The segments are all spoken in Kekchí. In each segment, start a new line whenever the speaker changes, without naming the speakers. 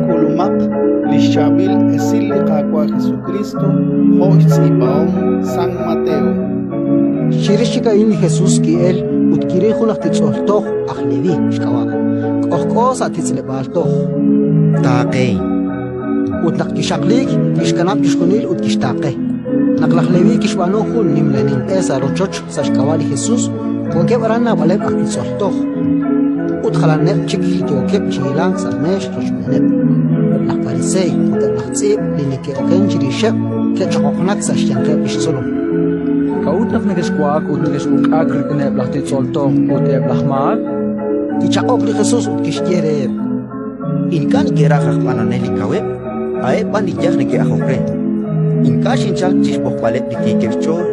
K'ulumaq li xChaab'il Esil li Qaawa' Jesukriist jo' xtz'iib'ahom San Mateo.
Chirix chik a'in li Jesus ki'elk ut kiril jun aj titz'ol toj, aj Leví xk'ab'a', k'ojk'o sa' titz'leb'aal toj.
Taaqehin.
Ut naq kixaqliik, kixkanab' chixjunil ut kixtaaqe. Naq laj Leví kixb'aanu jun nimla ninq'e sa' rochoch sa' xk'ab'a' li Jesus, wankeb' aran naab'aleb' aj titz'ol toj ut jalaneb' chik li yookeb' chi hilank sa' meex rochb'eeneb'. Eb' laj Pariseey ut eb' laj tz'iib' li neke'okenk chirixeb' ke'choqoqnak sa' xyanqeb' li xtzolom.
K'a'ut naq nekexwa'ak ut nekex'uk'ak rik'ineb' laj titz'ol toj ut eb' laj maak?
Kichaq'ok li Jesus ut kixye reheb':
Ink'a' neke'raj aj b'anonel li kaweb', a'eb' b'an li yaj neke'ajok re. Ink'a' xinchalk chi xb'oqb'aleb' li tiikeb' xch'ool,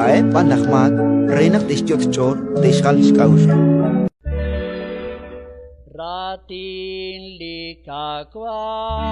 a'eb' b'an laj maak, re naq te'xyot' xch'ool te'xjal xk'a'uxl.
Raatin li Qaawa'.